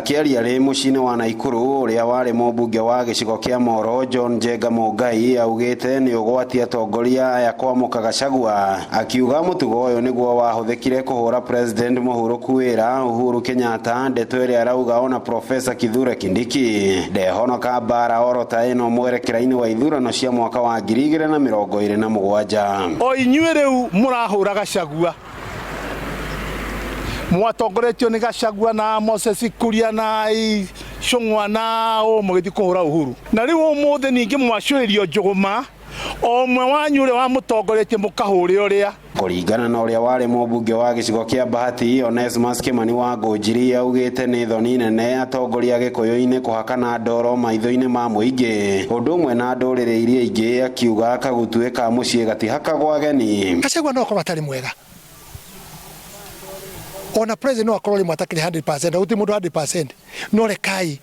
Akĩaria rĩ mũciĩ-inĩ wa Naikuru, ũrĩa warĩ mũmbunge wa gĩcigo kĩa Moro John Njenga Mũngai augĩte nĩ ũgwati atongoria aya kwamũka Gachagua, akiuga mũtugo ũyũ nĩguo wahũthĩkire kũhũra President mũhurũku wĩra Uhuru Kenyatta, ndeto ĩrĩa arauga ona Professor Kithure Kindiki ndehonoka mbara oro ta ĩno mwerekera-inĩ wa ithurano cia mwaka wa 2027. O inyuĩ rĩu mũrahũra Gachagua, mwatongoretio nĩ Gachagua na Moses Kuria na Icũng'wa na ũ mũgĩthiĩ kũhũra Uhuru, na rĩu ũmũthĩ ningĩ mwacũĩrio njũgũma o ũmwe wanyu ũrĩa wamũtongoretie mũkahũre ũrĩa. Kũringana na ũrĩa warĩ mũmbunge wa gĩcigo kĩa Bahati Onesmus Kimani wa Ngũnjiri, augĩte nĩ thoni nene atongoria Gĩkũyũ-inĩ kũhakana ndoro maitho-inĩ ma mũingĩ ũndũ ũmwe na ndũrĩrĩ iria ingĩ, akiuga kagutuĩ ka mũciĩ gatihakagwo ageni. Gachagua no akorwo atarĩ mwega, ona president no akorwo rĩmwe atakĩrĩ 100%, gũtirĩ mũndũ 100%, no rekai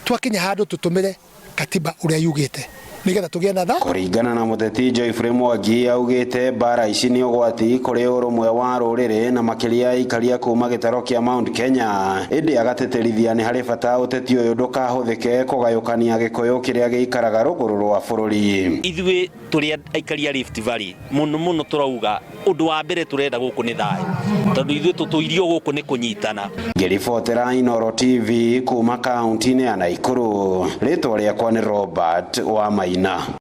twakinya handũ tũtũmĩre katiba ũrĩa yugĩte nĩgetha tũgĩe na tha. Kũringana na mũteti Geoffrey Mwangi, augĩte mbara ici nĩ ũgwati kũrĩ ũrũmwe wa rũrĩrĩ na makĩria aikaria kuma gĩtaro kĩa Mount Kenya, ĩndĩ agatĩtĩrithia nĩ harĩ bata ũteti ũyũ ndũkahũthĩke kũgayũkania Gĩkũyũ kĩrĩa gĩikaraga rũgũrũ rwa bũrũri. Ithuĩ tũrĩ aikari a Rift Valley mũno mũno tũrauga ũndũ wa mbere tũrenda gũkũ nĩ thayũ, tondũ ithuĩ tũtũirio gũkũ nĩ kũnyitana. Ngĩribotera Inooro TV kuma kaunti-inĩ ya Naikuru, rĩtwa rĩakwa nĩ Robert Wamaina.